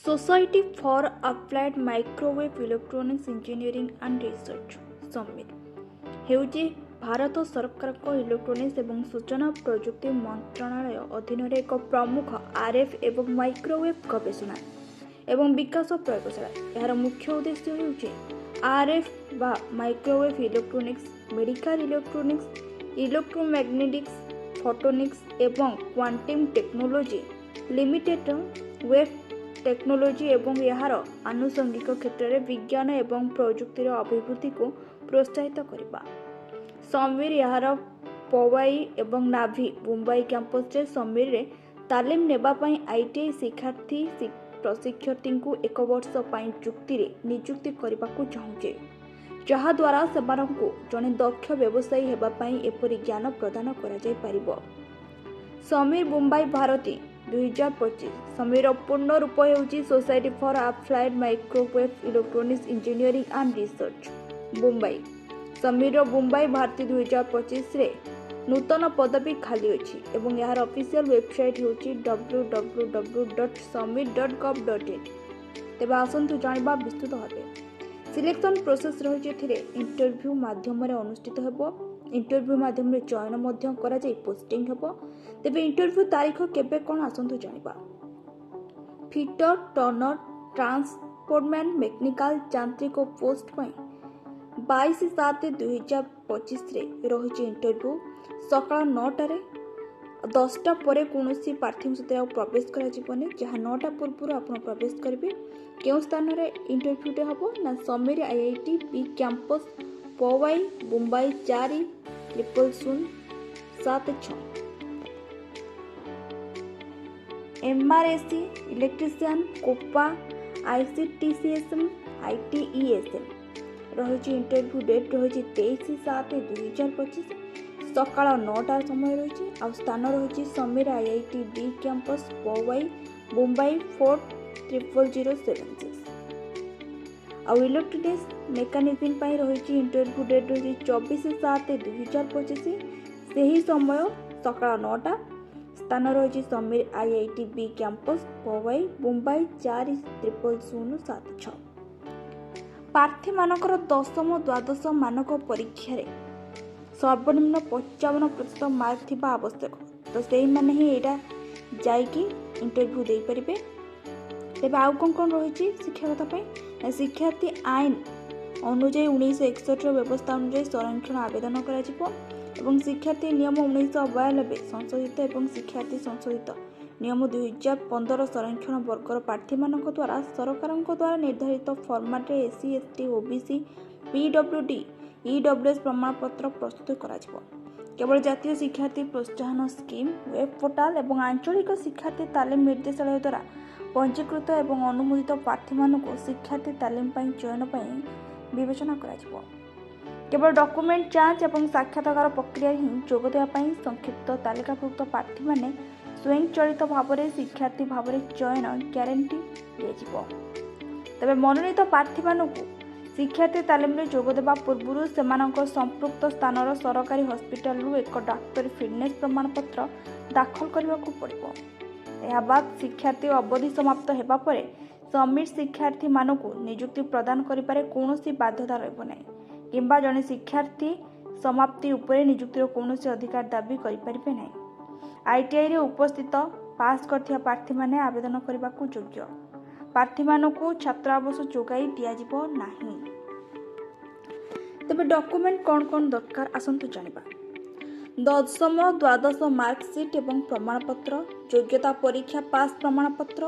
Society for Applied Microwave Electronics Engineering and Research, SAMEER ହେଉଛି ଭାରତ ସରକାରଙ୍କ electronics ଏବଂ ସୂଚନା ପ୍ରଯୁକ୍ତି ମନ୍ତ୍ରଣାଳୟ ଅଧୀନରେ ଏକ ପ୍ରମୁଖ ଆର୍ଏଫ୍ ଏବଂ ମାଇକ୍ରୋୱେଭ୍ ଗବେଷଣା ଏବଂ ବିକାଶ ପ୍ରୟୋଗଶାଳା। ଏହାର ମୁଖ୍ୟ ଉଦ୍ଦେଶ୍ୟ ହେଉଛି ଆର୍ଏଫ୍ ବା microwave electronics, medical electronics, electromagnetics, photonics ଏବଂ quantum technology, millimetre wave technology ଏବଂ ଏହାର ଆନୁଷଙ୍ଗିକ କ୍ଷେତ୍ରରେ ବିଜ୍ଞାନ ଏବଂ ପ୍ରଯୁକ୍ତିର ଅଭିବୃଦ୍ଧିକୁ ପ୍ରୋତ୍ସାହିତ କରିବା। ସମୀର ଏହାର ପୱାଇ ଏବଂ ନାଭି ମୁମ୍ବାଇ କ୍ୟାମ୍ପସରେ ସମୀରରେ ତାଲିମ ନେବା ପାଇଁ ଆଇଟିଆଇ ଶିକ୍ଷାର୍ଥୀ ପ୍ରଶିକ୍ଷାର୍ଥୀଙ୍କୁ ଏକ ବର୍ଷ ପାଇଁ ଚୁକ୍ତିରେ ନିଯୁକ୍ତି କରିବାକୁ ଚାହୁଁଛି, ଯାହାଦ୍ୱାରା ସେମାନଙ୍କୁ ଜଣେ ଦକ୍ଷ ବ୍ୟବସାୟୀ ହେବା ପାଇଁ ଏପରି ଜ୍ଞାନ ପ୍ରଦାନ କରାଯାଇପାରିବ। ସମୀର ମୁମ୍ବାଇ ଭର୍ତ୍ତି 2025। ସମୀରର ପୂର୍ଣ୍ଣ ରୂପ ହେଉଛି Society for Applied Microwave Electronics Engineering and Research, Mumbai. ସମୀରର Mumbai ଭର୍ତ୍ତି 2025ରେ ନୂତନ ପଦବୀ ଖାଲି ଅଛି ଏବଂ ଏହାର ଅଫିସିଆଲ ୱେବସାଇଟ୍ ହେଉଛି www.sameer.gov.in। ତେବେ ଆସନ୍ତୁ ଜାଣିବା ବିସ୍ତୃତ ଭାବେ। ସିଲେକ୍ସନ୍ ପ୍ରୋସେସ୍ ରହିଛି, ଏଥିରେ ଇଣ୍ଟରଭ୍ୟୁ ମାଧ୍ୟମରେ ଅନୁଷ୍ଠିତ ହେବ। ଇଣ୍ଟରଭ୍ୟୁ ମାଧ୍ୟମରେ ଚୟନ ମଧ୍ୟ କରାଯାଇ ପୋଷ୍ଟିଂ ହେବ। ତେବେ ଇଣ୍ଟରଭ୍ୟୁ ତାରିଖ କେବେ କ'ଣ, ଆସନ୍ତୁ ଜାଣିବା। ଫିଟର, ଟର୍ନର, ଟ୍ରାନ୍ସପୋର୍ଟମ୍ୟାନ୍, ମେକାନିକାଲ, ଯାନ୍ତ୍ରିକ ପୋଷ୍ଟ ପାଇଁ 22/7/2025ରେ ରହିଛି ଇଣ୍ଟରଭ୍ୟୁ ସକାଳ 9ଟାରେ। 10ଟା ପରେ କୌଣସି ପ୍ରାର୍ଥୀଙ୍କୁ ସେଥିରେ ଆଉ ପ୍ରବେଶ କରାଯିବନି। ଯାହା 9ଟା ପୂର୍ବରୁ ଆପଣ ପ୍ରବେଶ କରିବେ। କେଉଁ ସ୍ଥାନରେ ଇଣ୍ଟରଭ୍ୟୁଟି ହେବ ନା ସମୀର ଆଇଆଇଟି ବି campus, Pawai, Mumbai 400076। ଏମ୍ଆର୍ଏସି electrician, Copa, ଆଇସିଟିସିଏସ୍ଏମ୍, ଆଇଟିଇଏସ୍ଏମ୍ ରହିଛି। ଇଣ୍ଟରଭ୍ୟୁ ଡେଟ୍ ରହିଛି 23/7/2025, ସକାଳ 9ଟା ସମୟ ରହିଛି ଆଉ ସ୍ଥାନ ରହିଛି ସମୀର ଆଇଆଇଟି ବି କ୍ୟାମ୍ପସ୍, ପୱାଇ, ମୁମ୍ବାଇ 400076। ଆଉ ଇଲେକ୍ଟ୍ରୋନିକ୍ସ ମେକାନିଜିମ୍ ପାଇଁ ରହିଛି ଇଣ୍ଟରଭ୍ୟୁ ଡେଟ୍ ରହିଛି 24/7/2025, ସେହି ସମୟ ସକାଳ 9ଟା। ସ୍ଥାନ ରହିଛି ସମୀର ଆଇଆଇଟି ବି କ୍ୟାମ୍ପସ୍, ପୱାଇ, ମୁମ୍ବାଇ 400076। ପ୍ରାର୍ଥୀମାନଙ୍କର ଦଶମ, ଦ୍ୱାଦଶ ମାନକ ପରୀକ୍ଷାରେ ସର୍ବନିମ୍ନ 55% ମାର୍କ ଥିବା ଆବଶ୍ୟକ। ତ ସେଇମାନେ ହିଁ ଏଇଟା ଯାଇକି ଇଣ୍ଟରଭ୍ୟୁ ଦେଇପାରିବେ। ତେବେ ଆଉ କ'ଣ କ'ଣ ରହିଛି ଶିକ୍ଷାଗତ ପାଇଁ ନା ଶିକ୍ଷାର୍ଥୀ ଆଇନ ଅନୁଯାୟୀ 1961ର ବ୍ୟବସ୍ଥା ଅନୁଯାୟୀ ସଂରକ୍ଷଣ ଆବେଦନ କରାଯିବ ଏବଂ ଶିକ୍ଷାର୍ଥୀ ନିୟମ 1992 ସଂଶୋଧିତ ଏବଂ ଶିକ୍ଷାର୍ଥୀ ସଂଶୋଧିତ ନିୟମ 2015 ସଂରକ୍ଷଣ ବର୍ଗର ପ୍ରାର୍ଥୀମାନଙ୍କ ଦ୍ୱାରା ସରକାରଙ୍କ ଦ୍ୱାରା ନିର୍ଦ୍ଧାରିତ ଫର୍ମାଟରେ ଏସ୍ ସି, ଏସ୍ ଟି, ଓ B C, P W D, E W S ପ୍ରମାଣପତ୍ର ପ୍ରସ୍ତୁତ କରାଯିବ। କେବଳ ଜାତୀୟ ଶିକ୍ଷାର୍ଥୀ ପ୍ରୋତ୍ସାହନ ସ୍କିମ୍ ୱେବ୍ ପୋର୍ଟାଲ ଏବଂ ଆଞ୍ଚଳିକ ଶିକ୍ଷାର୍ଥୀ ତାଲିମ ନିର୍ଦ୍ଦେଶାଳୟ ଦ୍ୱାରା ପଞ୍ଜୀକୃତ ଏବଂ ଅନୁମୋଦିତ ପ୍ରାର୍ଥୀମାନଙ୍କୁ ଶିକ୍ଷାର୍ଥୀ ତାଲିମ ପାଇଁ ଚୟନ ପାଇଁ ବିବେଚନା କରାଯିବ। କେବଳ ଡକୁମେଣ୍ଟ ଯାଞ୍ଚ ଏବଂ ସାକ୍ଷାତକାର ପ୍ରକ୍ରିୟାରେ ହିଁ ଯୋଗ ଦେବା ପାଇଁ ସଂକ୍ଷିପ୍ତ ତାଲିକାଭୁକ୍ତ ପ୍ରାର୍ଥୀମାନେ ସ୍ୱୟଂଚାଳିତ ଭାବରେ ଶିକ୍ଷାର୍ଥୀ ଭାବରେ ଚୟନ ଗ୍ୟାରେଣ୍ଟି ଦିଆଯିବ। ତେବେ ମନୋନୀତ ପ୍ରାର୍ଥୀମାନଙ୍କୁ ଶିକ୍ଷାର୍ଥୀ ତାଲିମରେ ଯୋଗ ଦେବା ପୂର୍ବରୁ ସେମାନଙ୍କ ସମ୍ପୃକ୍ତ ସ୍ଥାନର ସରକାରୀ ହସ୍ପିଟାଲରୁ ଏକ ଡାକ୍ତରୀ ଫିଟନେସ୍ ପ୍ରମାଣପତ୍ର ଦାଖଲ କରିବାକୁ ପଡ଼ିବ। ଏହା ବାଦ ଶିକ୍ଷାର୍ଥୀ ଅବଧି ସମାପ୍ତ ହେବା ପରେ ସମୀର ଶିକ୍ଷାର୍ଥୀମାନଙ୍କୁ ନିଯୁକ୍ତି ପ୍ରଦାନ କରିବାରେ କୌଣସି ବାଧ୍ୟତା ରହିବ ନାହିଁ କିମ୍ବା ଜଣେ ଶିକ୍ଷାର୍ଥୀ ସମାପ୍ତି ଉପରେ ନିଯୁକ୍ତିର କୌଣସି ଅଧିକାର ଦାବି କରିପାରିବେ ନାହିଁ। ଆଇଟିଆଇରେ ଉପସ୍ଥିତ ପାସ୍ କରିଥିବା ପ୍ରାର୍ଥୀମାନେ ଆବେଦନ କରିବାକୁ ଯୋଗ୍ୟ। ପ୍ରାର୍ଥୀମାନଙ୍କୁ ଛାତ୍ରାବାସ ଯୋଗାଇ ଦିଆଯିବ ନାହିଁ। ତେବେ ଡକୁମେଣ୍ଟ କ'ଣ କ'ଣ ଦରକାର, ଆସନ୍ତୁ ଜାଣିବା। ଦଶମ, ଦ୍ୱାଦଶ ମାର୍କସିଟ୍ ଏବଂ ପ୍ରମାଣପତ୍ର, ଯୋଗ୍ୟତା ପରୀକ୍ଷା ପାସ୍ ପ୍ରମାଣପତ୍ର,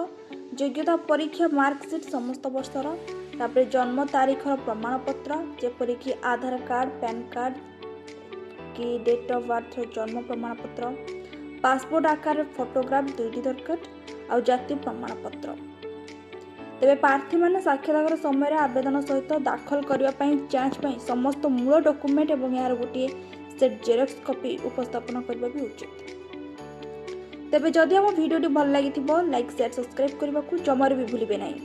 ଯୋଗ୍ୟତା ପରୀକ୍ଷା ମାର୍କସିଟ୍ ସମସ୍ତ ବର୍ଷର, ତାପରେ ଜନ୍ମ ତାରିଖର ପ୍ରମାଣପତ୍ର ଯେପରିକି ଆଧାର କାର୍ଡ଼, ପ୍ୟାନ୍ କାର୍ଡ଼ କି ଡେଟ୍ ଅଫ୍ ବାର୍ଥର ଜନ୍ମ ପ୍ରମାଣପତ୍ର, ପାସପୋର୍ଟ ଆକାରରେ ଫଟୋଗ୍ରାଫ ଦୁଇଟି ଦରକାର ଆଉ ଜାତି ପ୍ରମାଣପତ୍ର। ତେବେ ପ୍ରାର୍ଥୀମାନେ ସାକ୍ଷାତକାର ସମୟରେ ଆବେଦନ ସହିତ ଦାଖଲ କରିବା ପାଇଁ ଯାଞ୍ଚ ପାଇଁ ସମସ୍ତ ମୂଳ ଡକୁମେଣ୍ଟ ଏବଂ ଏହାର ଗୋଟିଏ ସେଟ୍ ଜେରକ୍ସ କପି ଉପସ୍ଥାପନ କରିବା ବି ଉଚିତ। ତେବେ ଯଦି ଆମ ଭିଡ଼ିଓଟି ଭଲ ଲାଗିଥିବ, ଲାଇକ୍, ସେୟାର, ସବସ୍କ୍ରାଇବ୍ କରିବାକୁ ଜମାରୁ ବି ଭୁଲିବେ ନାହିଁ।